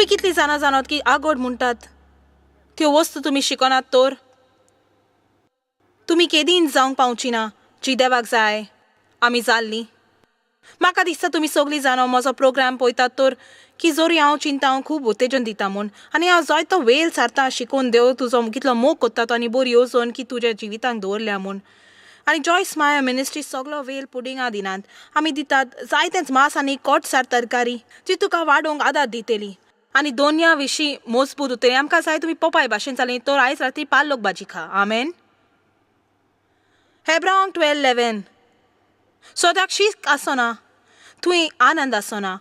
कितली जाणां जाणात की आगोड म्हणटात त्यो वस्तू तुमी शिकनात तर तुमी केदीन जावंक पावची ना जी देवाक जाय आमी जाल्ली. म्हाका दिसता तुमी सगळीं जाणां म्हजो प्रोग्राम पळयतात तर की जोरी हांव चिंता हांव खूब उत्तेजन दिता म्हूण आनी हांव जायतो वेळ सारता शिकोवन देव तुजो कितलो मोग कोत्ता तो आनी बरी येवजण की तुज्या जिवितांत दवरल्या म्हूण. आनी जॉयस माया मिनिस्ट्री सगलो वेल पुडिंगां दिनात, आमी दितात जायतेंच मांस आनी कोटसार तरकारी जी तुका वाडोवंक आदार दितली आनी दोनया विशीं मजबूत उरतली. आमकां जाय तुमी पोपाय भाशेन जाली तर आयज राती पालोक भाजी खा. आमेन. हेब्रावांक 12:11 सदाक शीक आसना थंय आनंद आसना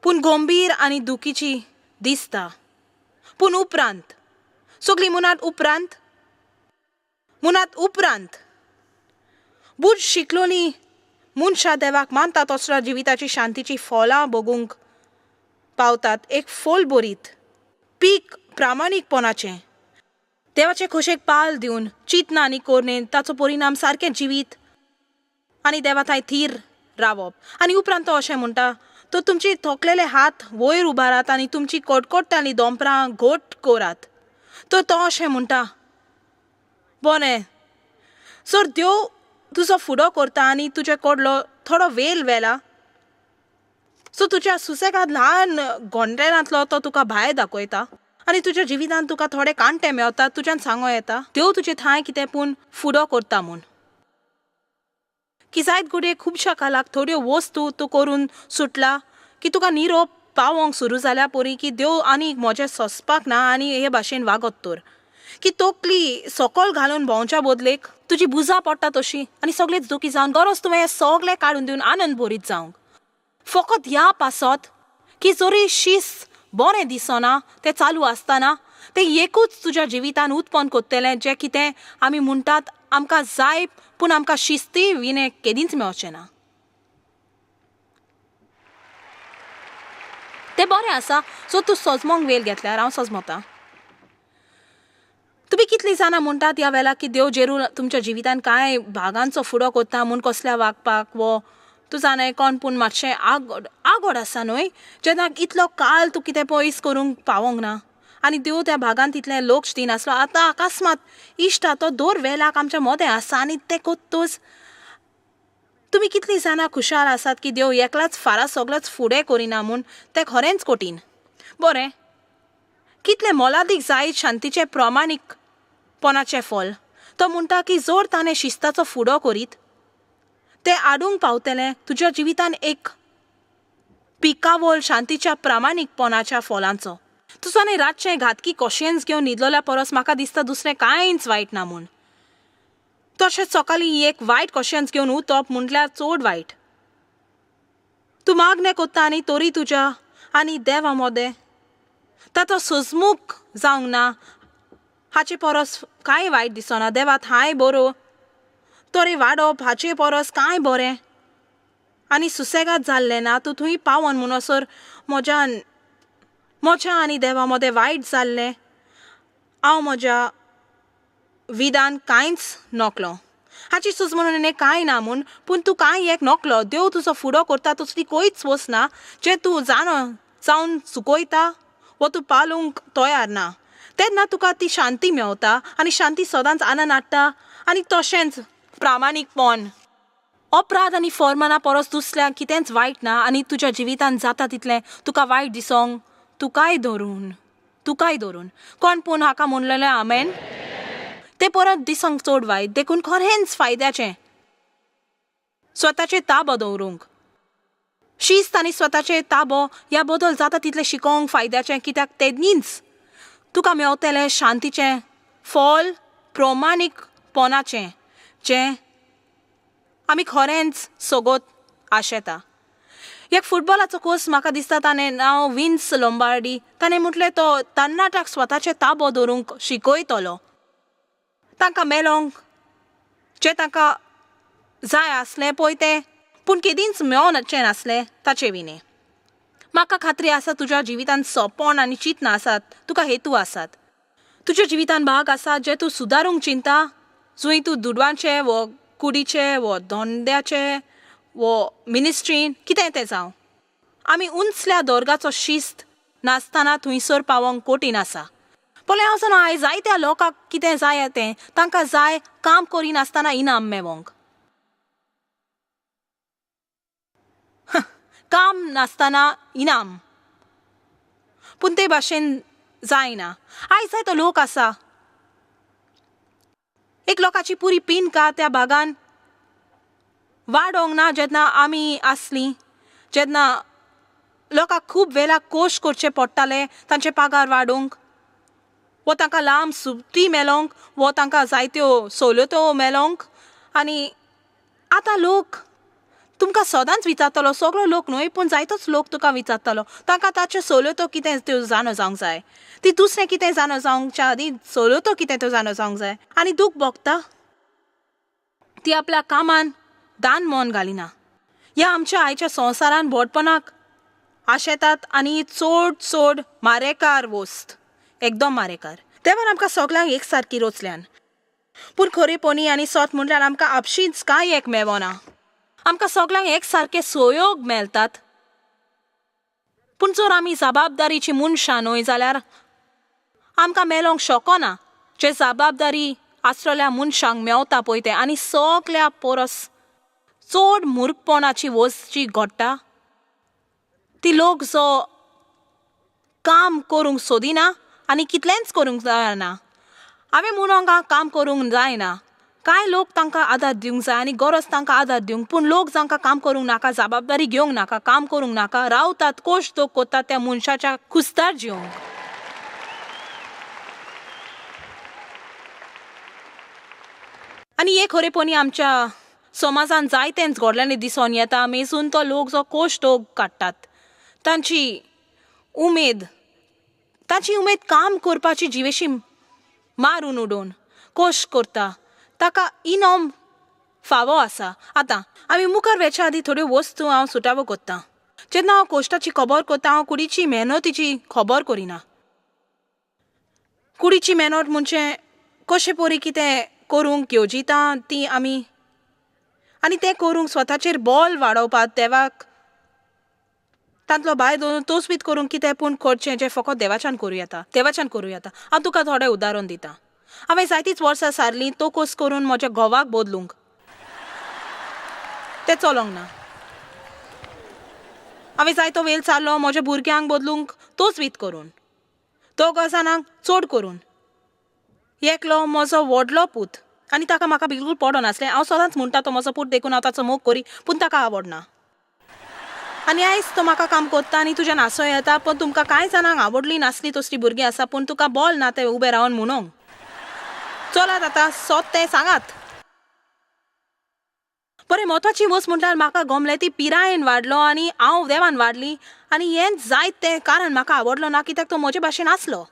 पूण गंभीर आनी दुखीची दिसता. पूण उपरांत सगळीं मुनात उपरांत मुनात उपरांत बूट शिकलोली मनशां देवाक मानता तसल्या जिविताची शांतीची फलां भोगूंक पावतात. एक फोल बरीत पीक प्रामाणीकपणाचें देवाचे खोशेक पाल दिवन चिंतना आनी कोरणेन ताचो परिणाम सारकें जिवीत आनी देवा थंय थीर रावप. आनी उपरांत तो अशें म्हणटा तो तुमची थोकलेले हात वयर उबारात आनी तुमची कोटकोट्टाली दोंपरां घोट करात. तर तो अशें म्हणटा बरें सर देव तुजो फुडो करता आनी तुजे कडलो थोडो वेल वेला सो तुज्या सुसेगाद ल्हान गोंडेरांतलो तो तुका भायर दाखयता आनी तुज्या जिवितांत तुका थोडे कांटे मेवता. तुज्यान सांगो येता देव तुजे थांय कितें पूण फुडो करता म्हूण की जायत घडये खुबश्या कालाक थोड्यो वस्तू तूं करून सुटला की तुका निरोप पावोंक सुरू जाल्या परी की देव आनी म्हजें सोंसपाक ना आनी हे भाशेन वागत तर की तकली सकल घालून भोंवच्या बदलेक तुजी भुजां पडटा तशी आनी सगळेच दुखी जावन गरज तुवें हें सगळें काडून दिवन आनंद भरीत जावंक फकत ह्या पासत की जरी शीस बरें दिसना तें चालू आसतना तें एकूच तुज्या जिवितान उत्पन्न करतलें जें कितें आमी म्हणटात आमकां जाय पूण आमकां शिस्ती विणें केदींच मेळचें ना. तें बरें आसा सो तूं सजमोंक वेळ घेतल्यार हांव सजमता. तुमी कितलीं जाणां म्हणटात ह्या वेळार की देव जेरूल तुमच्या जिवितान कांय भागांचो फुडो करता म्हूण कसल्या वागपाक वो तूं जाणाय कोण पूण मातशें आगोड आगोड आसा न्हय जेन्ना इतलो काल तूं कितें पयस करूंक पावोंक ना आनी देव त्या भागान तितलें लक्ष दिनासलो. आतां अकस्मात इश्टा तो दर वेळाक आमच्या मोदें आसा आनी तें कोत्तूच तुमी कितलीं जाणां खुशाल आसात की देव एकलाच फारां सगळेच फुडें करिना म्हूण तें खरेंच कठीण. बरें कितलें मोलादीक जायत शांतीचें प्रमाणीकपणाचें फल. तो म्हणटा की जर ताणें शिस्ताचो फुडो करीत तें आडूंक पावतलें तुज्या जिवितान एक पिकावळ शांतीच्या प्रामाणीकपणाच्या फलांचो. तुजो आनी रातचें घातकी कोशेंस घेवन न्हिदलोल्या परस म्हाका दिसता दुसरें कांयच वायट ना म्हूण. तशेंच सकाळीं एक वायट कोशेंस घेवन उठप म्हटल्यार चड वायट. तूं मागणें कोत्ता आनी तरी तुज्या आनी देवा मोदें ताचो सजमूख जावंक ना हाचे परस कांय वायट दिसना. देवा थांय बरो तरी वाडोवप हाचे परस कांय बरें आनी सुसेगाद जाल्लें ना तूं थंय पावोन म्हणसर म्हज्यान म्हज्या आनी देवा मदें वायट जाल्लें हांव म्हज्या विधान कांयच नकलो. हाची सूज म्हणून कांय ना म्हूण पूण तूं कांय एक नकलो. देव तुजो फुडो करता तसली खंयच वचना जें तूं जाणो जावन चुकयता वो तूं पालूंक तयार ना तेन्ना तुका ती शांती मेवता आनी शांती सदांच आनंद हाडटा आनी तशेंच प्रामाणीकपण अपराध आनी फॉर्माना परस दुसऱ्यांक कितेंच वायट ना आनी तुज्या जिवितान जाता तितलें तुका वायट दिसोंक तुकाय धरून कोण पूण हाका म्हणलेलें आमेन तें परत दिसोंक चड वायट. देखून खरेंच फायद्याचें स्वताचें ताबो दवरूंक शिस्त आनी स्वताचे ताबो ह्या बदल जाता तितलें शिकोवंक फायद्याचें कित्याक तेन्नीच तुका मेवतलें शांतीचें फल प्रमाणीकपणाचें जें आमी खरेंच सोगोत आशेता. एक फुटबॉलाचो कोच म्हाका दिसता ताणें नांव विन्स लोम्बार्डी ताणें म्हटलें तो तरणाट्याक स्वताचें ताबो दवरूंक शिकयतलो तांकां मेलोंक जें तांकां जाय आसलें पळय तें पूण केदींच मेवचें नासलें ताचे विणें. म्हाका खात्री आसा तुज्या जिवितान सोंपण आनी चिंतना आसात तुका हेतू आसात तुज्या जिवितान भाग आसा जे तूं सुदारूंक चिंता जंय तूं दुडवांचे वो कुडीचे वो धंद्याचे वो मिनिस्ट्रीन कितें तें जावं. आमी उंचल्या दोर्गाचो शिस्त नासतना थंयसर पावोंक कठीण आसा. पळय हांव जाणा आयज जायत्या लोकांक कितें जाय तें तांकां जाय काम करिनासतना इनाम मेवोंक. काम नासतना इनाम, पूण ते भाशेन जायना. आयज जायतो लोक आसा, एक लोकांची पुरी पिनका त्या भागान वाडोंक ना. जेन्ना आमी आसलीं जेन्ना लोकांक खूब वेळा कोश करचे पडटाले तांचे पगार वाडोवंक, वो तांकां लांब सुटी मेलोंक, वो तांकां जायत्यो सवलत्यो मेलोंक. आनी आतां लोक तुमकां सदांच विचारतलो, सगळो लोक न्हय पूण जायतोच लोक तुका विचारतलो, तांकां ताच्यो सवलत्यो कितें त्यो जाणो जावंक जाय, ती दुसरें कितें जाणो जावंकच्या आदीं सवलत्यो कितें त्यो जाणो जावंक जाय. आनी दूख भोगता ती आपल्या कामान दान मन घालिना. ह्या आमच्या आयच्या संवसारान व्हडपणाक आशेतात आनी चड चड मारेकार वस्त, एकदम मारेकार. देवान आमकां सगल्यांक एक सारकी रोचल्यान, पूण खरेपणी आनी सत म्हणल्यार आमकां आपशींच कांय एक मेवना. आमकां सगल्यांक एक सारके सहयोग मेळटात, पूण जर आमी जबाबदारीची मनशां न्हय जाल्यार आमकां मेलोंक शकना जे जबाबदारी आसलेल्या मनशांक मेवता पळय तें. आनी सगल्या परस चड मूर्खपणाची वस्त जी घडटा ती लोक जो काम करूंक सोदिना आनी कितलेंच करूंक जायना. हांवें म्हणूंक काम करूंक जायना, कांय लोक तांकां आदार दिवंक जाय आनी गरज तांकां आदार दिवंक, पूण लोक जांकां काम करूंक नाका, जबाबदारी घेवंक नाका, काम करूंक नाका, रावतात कोश दोक कोत्तात त्या मनशाच्या कुस्तार जिवंक. आनी हे खरेपणी आमच्या समाजान जायतेंच घडल्यांनी दिसून येता. मेजून तो लोक जो कोश दोग काडटात तांची उमेद, तांची उमेद काम करपाची जिवेशी मारून उडोवन कोश करता, ताका इनाम फावो आसा. आतां आमी मुखार वेच्या आदीं थोड्यो वस्तू हांव सुटावो कोत्तां. जेन्ना हांव कोश्टाची खबर कोत्ता हांव कुडीची मेहनतीची खबर करिना. कुडीची मेहनत म्हणजे कशे परी कितें करूंक येवजिता ती आमी, आनी तें करूंक स्वताचेर बॉल वाडोवपाक देवाक तांतलो भायर दवरून तोसबीत करूंक कितें पूण करचें जें फकत देवाच्यान करूं येता, देवाच्यान करूं येता. हांव तुका थोडें उदाहरण दितां. हांवें जायतीच वर्सां सारलीं तोकोस करून म्हज्या घोवाक बदलूंक, तें चलोंक ना. हांवें जायतो वेळ सारलो म्हज्या भुरग्यांक बदलूंक तोचवीत करून, दोग जाणांक चड करून. एकलो म्हजो व्हडलो पूत आनी ताका म्हाका बिलकूल पडनासलें. हांव सदांच म्हणटा तो म्हजो पूत देखून हांव ताचो मोग करी, पूण ताका आवडना. आनी आयज तो म्हाका काम कोत्ता आनी तुज्यान आसो येता, पूण तुमकां कांय जाणांक आवडली नासली तसली भुरगीं आसा, पूण तुका बोल ना तें उबें रावन म्हणूंक. चलात आतां सोत तें सांगात. बरें, म्हत्वाची वस्त म्हणल्यार म्हाका गमलें ती पिरायेन वाडलो आनी हांव देवान वाडली, आनी हें जायत तें कारण म्हाका आवडलो ना कित्याक तो म्हजे भाशेन आसलो.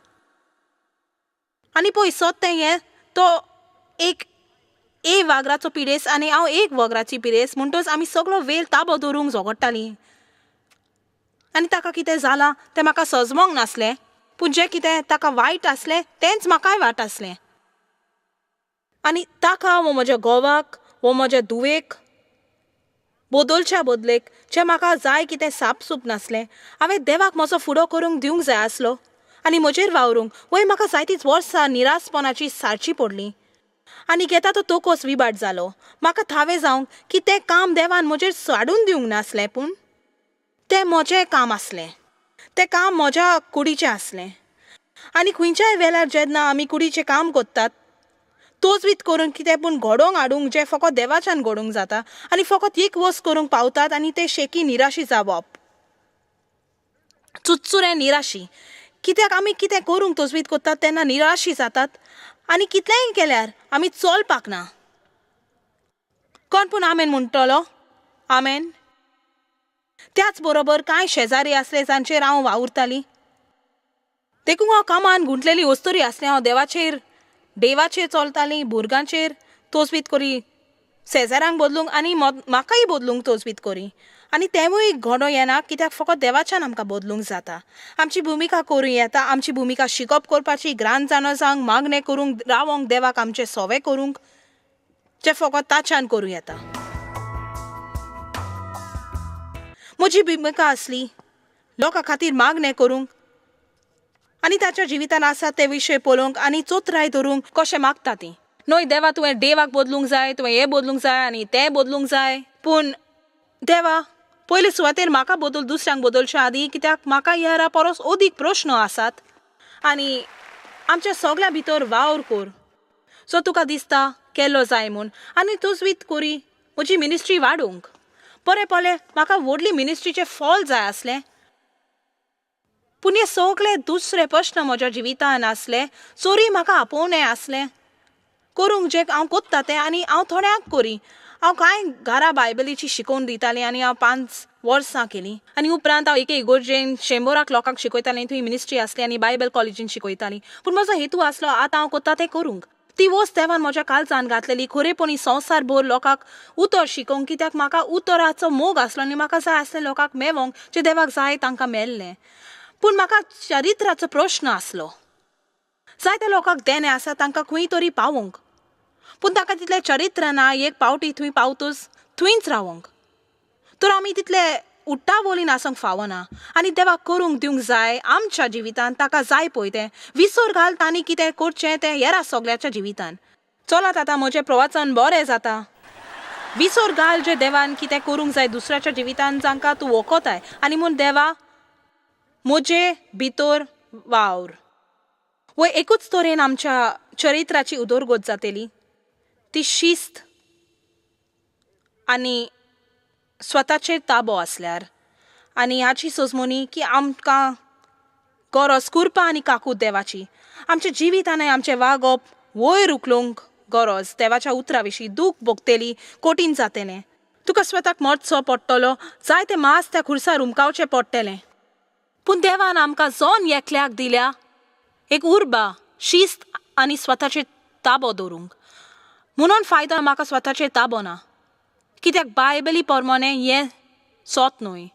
आनी पळय सोत तें हें तो एक ए वागराचो पिडेस आनी हांव एक वगराची पिडेस, म्हणटच आमी सगळो वेळ ताबो दवरूंक झगडटालीं. आनी ताका कितें जालां तें म्हाका सजमोंक नासलें, पूण जें कितें ताका वायट आसलें तेंच म्हाकाय वायट आसलें. आनी ताका वो म्हज्या घोवाक वो म्हज्या धुवेक बदलच्या बदलेक जें म्हाका जाय कितें सापसूप नासलें, हांवें देवाक म्हजो फुडो करूंक दिवंक जाय आसलो आनी म्हजेर वावरूंक. वय म्हाका जायतीच वर्सां निरासपणाची सारची पडली आनी घेता तो तोकोस विबाट जालो. म्हाका थावें जावंक की तें काम देवान म्हजेर साडून दिवंक नासलें, पूण तें म्हजें काम आसलें, तें काम म्हज्या कुडीचें आसलें. आनी खंयच्याय वेळार जेन्ना आमी कुडीचें काम कोत्तात तोचवीत करून कितें पूण घडोवंक हाडूंक जें फकत देवाच्यान घडोवंक जाता आनी फकत एक वस्त करूंक पावतात, आनी तें शेकी निराशी जावप, चुचुरें निराशी. कित्याक आमी कितें करूंक तोचवीत कोत्तात तेन्ना निराशी जातात आनी कितलेंय केल्यार आमी चलपाक ना. कोण पूण आमेन म्हणटलो? आमेन. त्याच बरोबर कांय शेजारी आसले जांचेर हांव वावुरताली, देखून हांव कामान गुंतलेली वस्तुरी आसलें. हांव देवाचेर देवाचेर चलताली, भुरग्यांचेर तोचवीत करी, शेजाऱ्यांक बदलूंक आनी म्हाकाय बदलूंक तोचवीत करी. आनी तेंवूय घडो येना कित्याक फकत देवाच्यान आमकां बदलूंक जाता. आमची भुमिका करूं येता, आमची भुमिका शिकप करपाची, ग्रांत जाणो जावंक, मागणें करूंक, रावोंक देवाक आमचें सोवे करूंक, जें फकत ताच्यान करूं येता. म्हजी भुमिका आसली लोकां खातीर मागणें करूंक आनी ताच्या जिवितान आसा ते विशय पळोवंक आनी चोत्राय धरूंक कशें मागता ती. न्हय देवा तुवें देवाक बदलूंक जाय, तुवें हें बदलूंक जाय आनी तें बदलूंक जाय, पूण देवा पयले सुवातेर म्हाका बदल, दुसऱ्यांक बदलच्या आदी, कित्याक म्हाका ह्या परस अदीक प्रश्न आसात. आनी आमच्या सगळ्यां भितर वावर कर सो तुका दिसता केल्लो जाय म्हूण, आनी तूंच करी म्हजी मिनिस्ट्री वाडोवंक. बरें पळय म्हाका व्हडली मिनिस्ट्रीचें फॉल जाय आसलें, पूण हे सगळे दुसरे प्रश्न म्हज्या जिवितान आसले, चोरी म्हाका आपोवणें आसलें करूंक जें हांव कोत्ता तें, आनी हांव थोड्यांक करी. हांव कांय घरा बायबलीची शिकोवन दितालें आनी हांव 5 वर्सां केलीं, आनी उपरांत हांव एके इगोर्जेन 100 लोकांक शिकयतालें, थंय मिनिस्ट्री आसली आनी बायबल कॉलेजीन शिकयतालीं. पूण म्हजो हेतू आसलो आतां हांव कोत्ता तें करूंक. ती वस्त देवान म्हज्या काळजान घातलेली खरेपणी संवसार भर लोकांक उतर शिकोवंक, कित्याक म्हाका उतराचो मोग आसलो आनी म्हाका जाय आसलें लोकांक मेवोंक जें देवाक जाय तांकां मेल्लें. पूण म्हाका चरित्राचो प्रश्न आसलो. जायत्या लोकांक देणें आसा तांकां खंय तरी पावोवंक, पूण तांकां तितलें चरित्र ना एक पावटी थंय पावतूच थंयच रावोंक. तर आमी तितले उट्टावोलीन आसूंक फावना आनी देवाक करूंक दिवंक जाय आमच्या जिवितान ताका जाय पळय तें विसर घाल तांणी कितें करचें तें हेरा सगळ्याच्या जिवितान. चलात आतां म्हजें प्रवचन बरें जाता. विसर घाल जें देवान कितें करूंक जाय दुसऱ्याच्या जिवितान जांकां तूं वखोताय, आनी म्हूण देवा म्हजे भितर वावर. वय एकूच तरेन आमच्या चरित्राची उदरगत जातली, ती शिस्त आनी स्वताचेर ताबो आसल्यार, आनी हाची सोजमणी की आमकां गरज कुरपा आनी काकूत देवाची. आमच्या जिवितान आमचें वागप वयर उखलूंक गरज देवाच्या उतरा विशीं दूख भोगतली, कठीण जातलें, तुका स्वताक मरचो पडटलो, जायते मास त्या खुर्सार उमकावचें पडटलें. पूण देवान आमकां जण एकल्याक दिल्या एक उर्बा, शिस्त आनी स्वताचेर ताबो दवरूंक. म्हणून फायदो म्हाका स्वताचेर ताबो ना, कित्याक बायबली प्रमाणे हें सोत न्हय.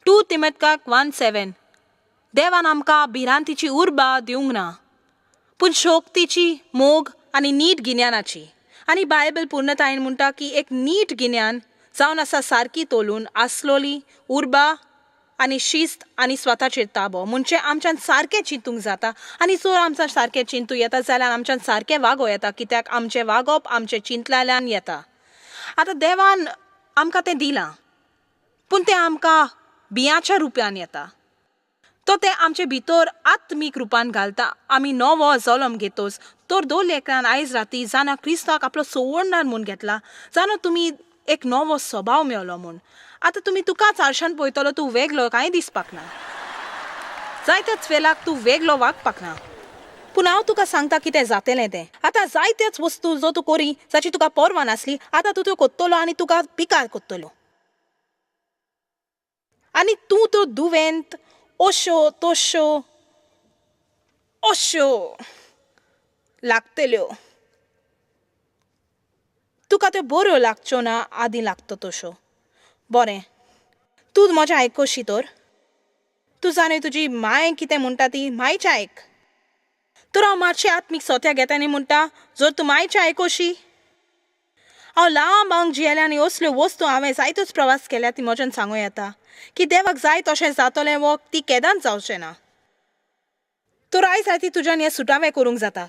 2 तिमोथेयाक 1:7 देवान आमकां भिरांतीची उर्बा दिवंक ना, पूण शक्तीची, मोग आनी नीट गिन्यानाची. आनी बायबल पूर्णतायेन म्हणटा की एक नीट गिन्यान जावन आसा सारकी तोलून आसलोली उर्बा आनी शिस्त आनी स्वताचेर ताबो. म्हणजे आमच्यान सारकें चिंतूंक जाता, आनी जर आमच्यान सारकें चिंतूं येता जाल्यार आमच्यान सारकें वागो येता, कित्याक आमचें वागप आमचें चिंतल्यान येता. आतां देवान आमकां तें दिलां, पूण तें आमकां बियांच्या रुपान येता, तो तें आमचे भितर आत्मीक रुपान घालता. आमी नवो जल्म घेतोच तर दोन लेकरान आयज राती जाणा क्रिस्ताक आपलो सोवणदार म्हूण घेतला, जाणा तुमी एक नवो स्वभाव मेवलो म्हूण. आतां तुमी तुकाच आरशान पळयतलो, तूं वेगळो कांय दिसपाक ना, जायत्याच वेळाक तूं वेगळो वागपाक ना, पूण हांव तुका सांगता कितें जातलें तें. आतां जायत्याच वस्तू जो तूं करी जाची तुका पर्वा नासली, आतां तूं त्यो कोत्तलो आनी तुका पिकार कोत्तलो, आनी तूं त्यो दुवेंत अश्यो तश्यो अश्यो लागतल्यो, तुका त्यो बऱ्यो लागच्यो ना आदीं लागता तश्यो. बरें तूं म्हजें आयकशी तर, तूं जाणा तुजी मांय कितें म्हणटा ती मायचें आयक. तर हांव मातशें आत्मीक सोत्या घेता आनी म्हणटा जर तूं मायचें आयकोशी, हांव लांब अंग जियेलें आनी असल्यो वस्तू हांवें जायत्योच प्रवास केल्या ती म्हज्यान सांगूं येता की देवाक जाय तशें जातलें वो ती केदांच जावचें ना. तर आयज राती तुज्यान हें सुटावें करूंक जाता.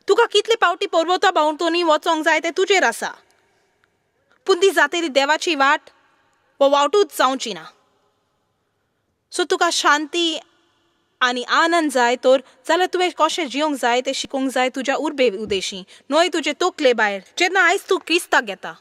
तुका कितले पावटी पर्वता भोंवतणी वचोंक जाय तें तुजेर आसा, पूण ती जातली देवाची वाट वो वावटूच जावची ना. सो तुका शांती आनी आनंद जाय तर जाल्यार तुवें कशें जिवंक जाय तें शिकोवंक जाय तुज्या उर्बे उदेशी, न्हय तुजे तकले भायर. जेन्ना आयज तूं क्रिस्ताक घेता,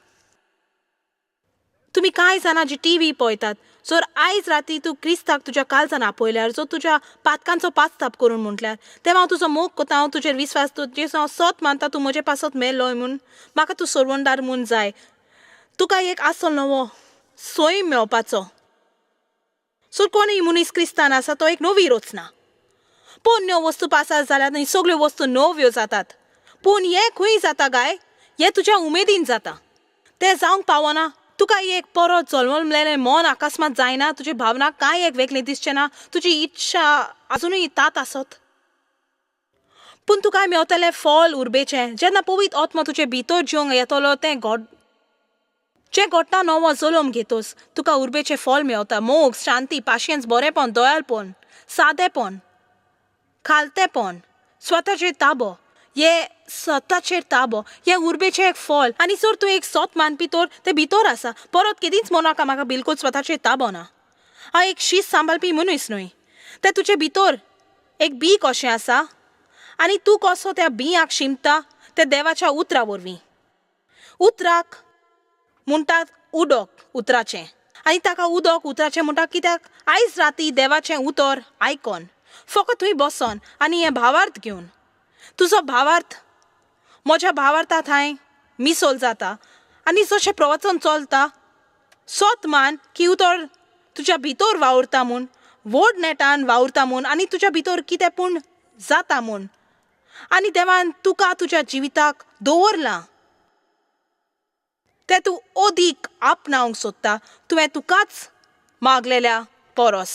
तुमी कांय जाणां जी टी व्ही पळयतात, जर आयज राती तूं क्रिस्ताक तुज्या काळजान आपयल्यार, जो तुज्या पातकांचो पास्ताप करून म्हटल्यार, तेन्ना हांव तुजो मोग कोता, हांव तुजेर विस्वास, तुजेर हांव सत मानता, तूं म्हजे पासत मेल्लोय म्हूण, म्हाका तूं सोडवणदार म्हूण जाय. तुका एक आसल नवो सोय मेळपाचो. सो कोणूय मनीस क्रिस्तान आसा तो एक नवी रचना. पोन्न्यो वस्तू पासार जाल्यार आनी सगळ्यो वस्तू नव्यो जातात. पूण हें खंय जाता गाय, हें तुज्या उमेदीन जाता, तें जावंक पावना. तुका एक परत जल्मलेलें मन अकस्मात जायना, तुजी भावना कांय एक वेगळें दिसचें ना, तुजी इच्छा आजुनूय तात आसत, पूण तुका मेवतलें फल उर्बेचें जेन्ना पवित्र आत्मा तुजे भितर जिवंक येतलो तें घड. जें घडटा नवो जल्म घेतोच तुका उर्बेचें फळ मेवता, मोग, शांती, पाशियेंस, बरेंपण, दयाळपण, सादेपण, खालतेपण, स्वताचेर ताबो. हे स्वताचेर ताबो हें उर्बेचें एक फळ. आनी जर तूं एक सत मानपी तर तें भितर आसा. परत केदींच म्हणनाका म्हाका बिलकूल स्वताचेर ताबो ना, हांव एक शीत सांबाळपी मनीस न्हय. तें तुजे भितर एक बी कशें आसा आनी तूं कसो त्या बिंयाक शिंपता तें देवाच्या उतरा वरवीं. उतराक म्हणटात उदक उतराचें आनी ताका उदक उतराचें म्हणटा कित्याक आयज राती देवाचें उतर आयकोन फकत थंय बसोन आनी हें भावार्थ घेवन तुजो भावार्थ म्हज्या भावार्था थंय मिसोल जाता आनी जशें प्रवचन चलता सत मान की उतर तुज्या भितर वावुरता म्हूण, व्हड नेटान वावुरता म्हूण आनी तुज्या भितर कितें पूण जाता म्हूण आनी देवान तुका तुज्या जिविताक दवरलां तें तूं अदीक आपणावंक सोदता तुवें तुकाच मागलेल्या परस.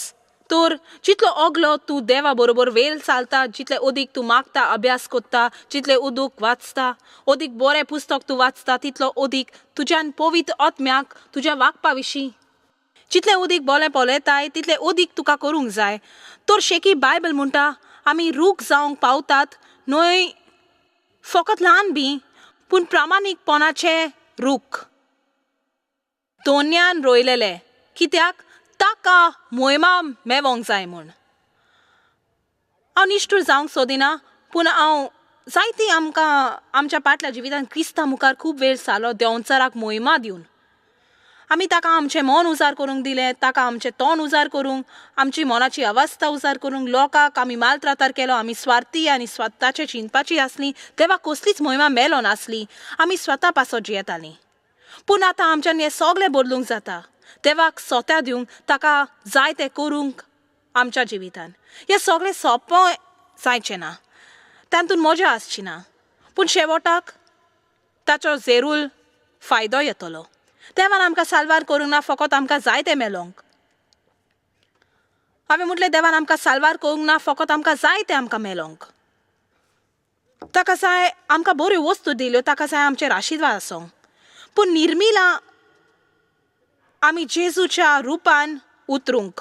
तर जितलो ओगलो तूं देवा बरोबर वेल चलता, जितले अदीक तूं मागता, अभ्यास करता, जितले उदक वाचता, अदीक बरें पुस्तक तूं वाचता, तितलो अदीक तुज्यान पवित्र आत्म्याक तुज्या वागपा विशीं जितलें उदीक बोलें पळयताय तितलें अदीक तुका करूंक जाय. तर शेकी बायबल म्हणटा आमी रूख जावंक पावतात न्हय फकत ल्हान बी पूण प्रामाणीकपणाचे रूख दोन्यान रोयलेले कित्याक ताका मोयमा मेवोंक जाय म्हूण. हांव निश्ठूर जावंक सोदिना पूण हांव जायती आमकां आमच्या पाटल्या जिवितान क्रिस्ता मुखार खूब वेळ जालो देंवचाराक मोहिमा दिवन आमी ताका आमचें मन उजार करूंक दिलें, ताका आमचें तोंड उजार करूंक, आमची मनाची अवस्था उजार करूंक, लोकांक आमी मालत्रातार केलो, आमी स्वार्थी आनी स्वताचें चिंतपाची आसली, देवाक कसलीच मोहिमा मेलो नासली, आमी स्वता पासत जियेतालीं. पूण आतां आमच्यान हें सगळें बदलूंक जाता, देवाक सोत्या दिवंक, ताका जाय तें करूंक आमच्या जिवितान. हें सगळें सोंपें जायचें ना, तातूंत मजा आसची ना, पूण शेवटाक ताचो जेरूल फायदो येतलो. देवान आमकां साल्वार करूंक ना फकत आमकां जाय तें मेलोंक. हांवें म्हटलें देवान आमकां साल्वार करूंक ना फकत आमकां जाय तें आमकां मेलोंक. ताका जाय आमकां बऱ्यो वस्तू दिल्यो, ताका जाय आमचेर आशिर्वाद आसूंक, पूण निर्मिला आमी जेजूच्या रुपान उतरूंक.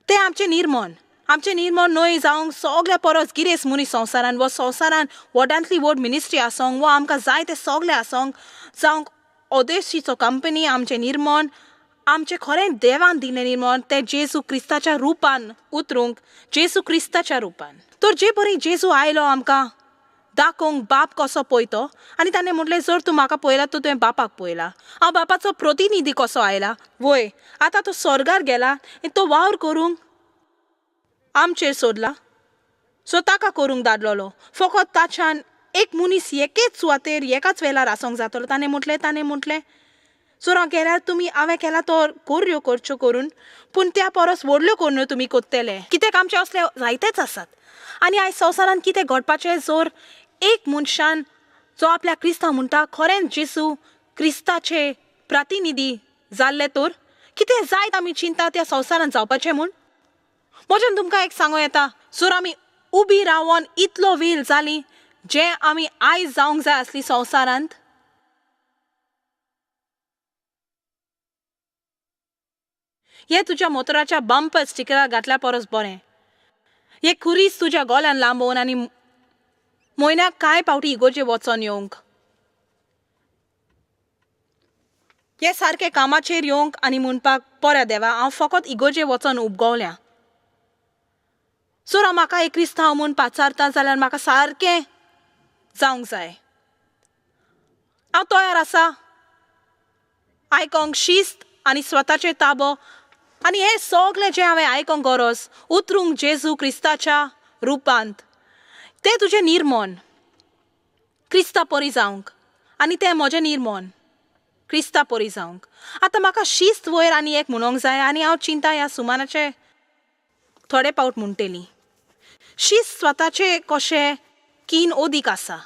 तें आमचें निर्मण, आमचें निर्मण न्हय जावंक सगल्या परस गिरेस्त मनीस संवसारान वा संवसारान व्हडांतली व्हड मिनिस्ट्री आसूंक वा आमकां जाय तें सगलें आसूंक जावंक ओदेशीचो कंपनी आमचें निर्मण, आमचें खरें देवान दिल्लें निर्मण तें जेजू क्रिस्ताच्या रुपान उतरूंक, जेजू क्रिस्ताच्या रुपान. तर जे परी जेजू आयलो आमकां दाखोवंक बाप कसो पळयतो आनी ताणें म्हटलें जर तूं म्हाका पळयला तर तुवें बापाक पळयला, हांव बापाचो प्रतिनिधी कसो आयला. वय आतां तो स्वर्गार गेला आनी तो वावर करूंक आमचेर सोदला, सो ताका करूंक धाडलेलो. फकत ताच्यान एक मनीस एकेच सुवातेर एकाच वेळार आसूंक जातलो. ताणें म्हटलें, ताणें म्हटलें जर हांव गेल्यार तुमी हांवें केला तो कोर्यो करच्यो करून, पूण त्या परस व्हडल्यो कोरण्यो तुमी करतले, कित्याक आमचे असले जायतेच आसात. आनी आयज संवसारान कितें घडपाचें जर एक मनशान जो आपल्या क्रिस्तांव म्हणटा खरेंच जेजू क्रिस्ताचे प्रतिनिधी जाल्ले तर कितें जायत आमी चिंता त्या संवसारान जावपाचें म्हूण. म्हज्यान तुमकां एक सांगूं येता, जर आमी उबी रावन इतलो वेळ जाली जें आमी आयज जावंक जाय आसली संवसारांत, हें तुज्या मोतराच्या बंपर स्टिकरार घातल्या परस बरें, हें खुरीस तुज्या गोल्यान लांबोवन आनी म्हयन्याक कांय पावटी इगोर्जे वचोन येवंक, हें सारकें कामाचेर येवंक आनी म्हणपाक बऱ्या देवा हांव फकत इगोर्जे वचोन उपगवल्या. जर हांव म्हाका एक क्रिस्तांव म्हूण पाचारता जाल्यार म्हाका सारकें जावंक जाय. हांव तयार आसा आयकोंक शिस्त आनी स्वताचेर ताबो आनी हें सगळें जें हांवें आयकोंक गरज उतरूंक जेजू क्रिस्ताच्या रुपांत, तें तुजें निर्मण क्रिस्ता परी जावंक आनी तें म्हजें निर्मण क्रिस्ता परी जावंक. आतां म्हाका शिस्त वयर आनी एक म्हणूंक जाय आनी हांव चिंता ह्या सुमानाचे थोडे पावट म्हणटली. शिस्त स्वताचे कशें कीन अदीक आसा.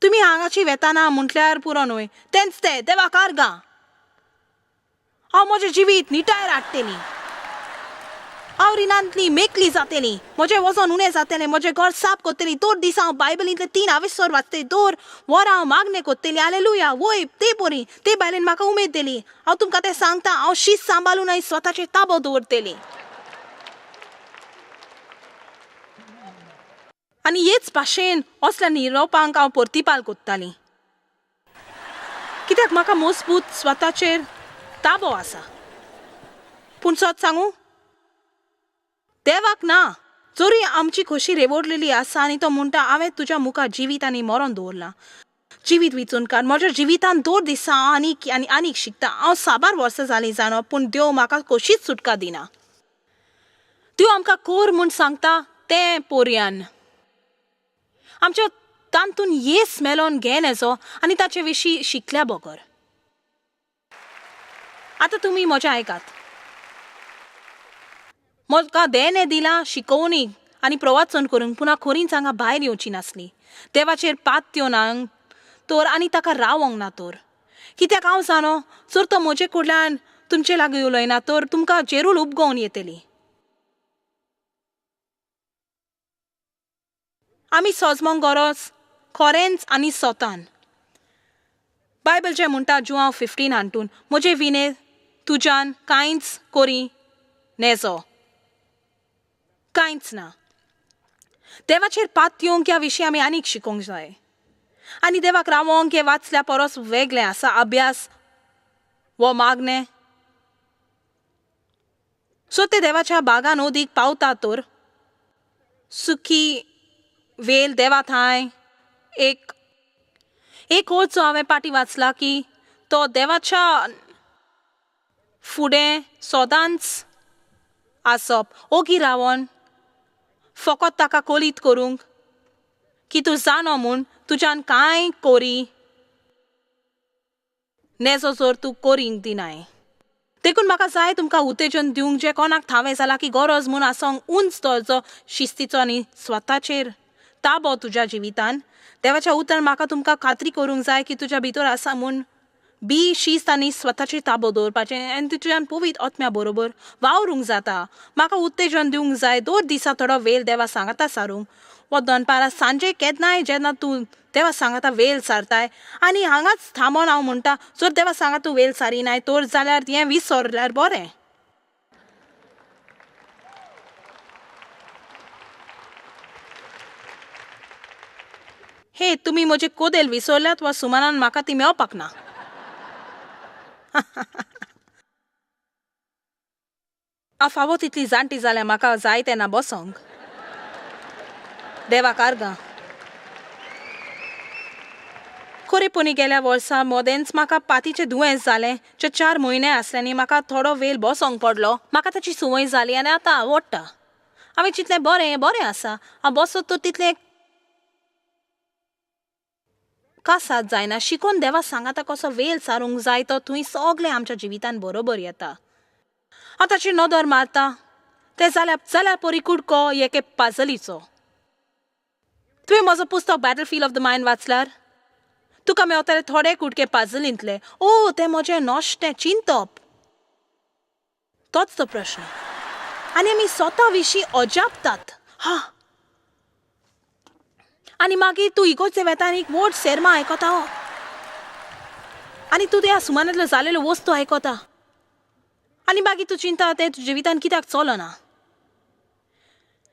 तुमी हांगाची वेताना म्हटल्यार पुरो न्हय, तेंच तें देवा कारगां हांव म्हजें जिवीत निटायर हाडटली. हांव रिणांतली मेकली जातली, म्हजें वजन उणें जातलें, म्हजें घर साफ करतली, दोन दिसा हांव बायबलींतले 3 आवेसर वाचतली, 2 वरां हांव मागणें करतली. हालेलुया. वय ते परी ते बायलेन म्हाका उमेद दिली. हांव तुमकां तें सांगता, हांव शीत सांबाळून आनी स्वताचेर ताबो दवरतली. आनी हेच भाशेन असल्या निरोपांक हांव प्रतिपाल करताली, कित्याक म्हाका मजबूत स्वताचेर ताबो आसा. पूण सत सांगू, देवाक ना. जरी आमची खोशी रेवडलेली आसा आनी तो म्हणटा हांवें तुज्या मुखार जिवीत आनी मरण दवरलां, जिवीत विचून काड. म्हज्या जिवितान 2 दिसां हांव आनीक आनी आनीक शिकता. हांव साबार वर्सां जालीं जाणो, पूण देव म्हाका कशीच सुटका दिना. देव आमकां कोर म्हूण सांगता तें पोरयान आमच्या तातूंत येस मेलोन घे नेजो आनी ताचे विशीं शिकल्या बगर. आतां तुमी म्हजें आयकात. म्हाका देणे दिलां शिकोवणी आनी प्रवाचन करूंक, पुणा खोरींच हांगा भायर येवची नासली. देवाचेर पात्यो ना तर आनी ताका रावोंक ना तर, कित्याक हांव जाणो जर तो म्हजे कडल्यान तुमचे लागीं उलयना तर तुमकां जेरूल उपगोवन येतली. आमी सोजमोंक गरज खरेंच आनी सोतान. बायबल जें म्हणटा जुआंव 15 हांतून, म्हजे विने तुज्यान कांयच करी नेजो, कांयच ना. देवाचेर पातयेवंक ह्या विशीं आमी आनीक शिकोवंक जाय. आनी देवाक रावोंक हें वाचल्या परस वेगळें आसा अभ्यास वो मागणें. सो ते देवाच्या बागान ओदीक पावता तर सुखी वेल देवा थांय एक एक ओळचो हांवें पाटी वाचला की तो देवाच्या फुडें सदांच आसप, ओगी रावन फकत ताका कोलीत करूंक की तूं जाणो म्हूण तुज्यान कांय कोरी नेजो जर तूं कोरींक दिनाय. देखून म्हाका जाय तुमकां उत्तेजन दिवंक जें कोणाक थावें जालां की गरज म्हूण आसोंक उंच दर्जो शिस्तीचो आनी स्वताचेर ताबो तुज्या जिवितान. देवाच्या उतरान म्हाका तुमकां खात्री करूंक जाय की तुज्या भितर आसा म्हूण बी शिस्त आनी स्वताचेर ताबो दवरपाचें आनी तुज्यान पवित्र आत्म्या बरोबर वावरूंक जाता. म्हाका उत्तेजन दिवंक जाय 2 दिसां थोडो वेळ देवा सांगाता सारूंक, वो दनपारां सांजे केन्नाय जेन्ना तूं देवा सांगाता वेळ सारताय. आनी हांगाच थांबोन हांव म्हणटा, जर देवा सांगा तूं वेळ सारिनाय तर जाल्यार हें विसरल्यार बरें. हे तुमी म्हजे कोदेल विसरल्यात वा सुमानान म्हाका ती मेळपाक ना. हांव फावो तितली जाणटी जाल्यार म्हाका जाय तेन्ना बसोंक. देवाक आर्गां. खरेपणी गेल्या वर्सा मदेंच म्हाका पातीचें दुयेंस जालें जे 4 म्हयने आसले आनी म्हाका थोडो वेळ बसोंक पडलो. म्हाका ताची संवय जाली आनी आतां आवडटा. हांवें चिंतलें बरें बरें आसा, हांव बसत तर तितलें कासात जायना. शिकोन देवा सांगाता कसो वेळ सारूंक जाय तो थंय सगळें आमच्या जिवितान बरोबर येता. हांव ताचेर नदर मारता तें जाल्यार जाल्यार परी कुडको एके पाजलीचो. तुवें म्हजो पुस्तक बॅटलफील्ड ऑफ the mind वाचल्यार तुका मेवतले थोडे कुडके पाजलींतले. ओ तें म्हजें नश्टें चिंतप, तोच तो प्रश्न. आनी आमी स्वता विशीं अजापतात. हा, आनी मागीर तूं इगोर्जे वेता आनी एक व्हड सेर्मा आयकता आनी तूं त्या सुमानांतलो जालेलो वस्तू आयकता आनी मागीर तूं चिंता तें तुज्या जिवितान कित्याक चलना,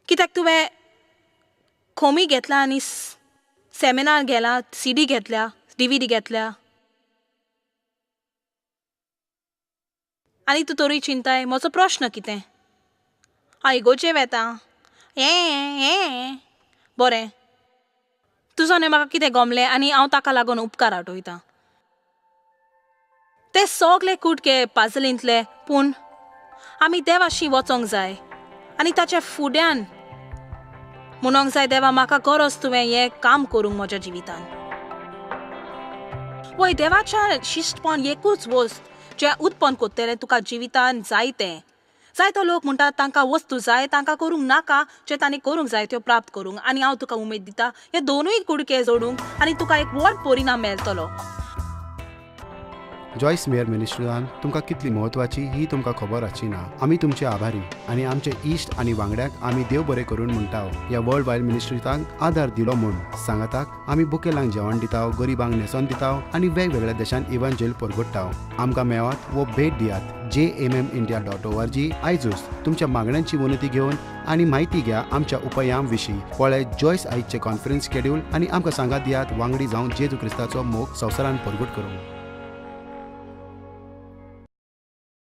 कित्याक तुवें खोमी घेतला आनी सेमिनार गेला, सीडी घेतल्या, डीव्हीडी घेतल्या आनी तूं तरूय चिंताय म्हजो प्रश्न कितें. हांव इगोर्जे वेता हें बरें तुजो न्हय म्हाका कितें गमलें आनी हांव ताका लागून उपकार आठयतां. ते सगळे कुडके पाजलींतले, पूण आमी देवाशी वचोंक जाय आनी ताच्या फुड्यान म्हणोंक जाय, देवा म्हाका गरज तुवें हें काम करूंक म्हज्या जिवितान. वय, देवाच्या शिश्टपण एकूच वस्त जें उत्पन्न करतलें तुका जिवितान जाय तें. जायतो लोक म्हणटात तांकां वस्तू जाय, तांकां करूंक नाका जें तांणी करूंक जाय त्यो प्राप्त करूंक. आनी हांव तुका उमेद दिता हे दोनूय कुडके जोडूंक आनी तुका एक व्हड परिणाम मेळटलो. जॉयस मेयर मिनिस्ट्रीन तुमकां कितली म्हत्वाची ही तुमकां खबर आसची ना. आमी तुमचे आभारी आनी आमचे इश्ट आनी वांगड्याक आमी देव बरें करून म्हणटा ह्या वर्ल्ड वायड मिनिस्ट्रीतांक आदार दिलो म्हूण. सांगाताक आमी बुकेलांक जेवण दिता, गरिबांक न्हेसोन दिता आनी वेगवेगळ्या देशांत इव्हांजेल परगट्टा. आमकां मेळात वो भेट दियात jmmindia.org. आयजूच तुमच्या मागण्यांची विनंती घेवन आनी म्हायती घ्या आमच्या उपायां विशीं. पळय जॉयस आयजचे कॉन्फरन्स शेड्यूल आनी आमकां सांगात दियात वांगडी जावन जेजू क्रिस्ताचो मोग संवसारान परगट करूंक.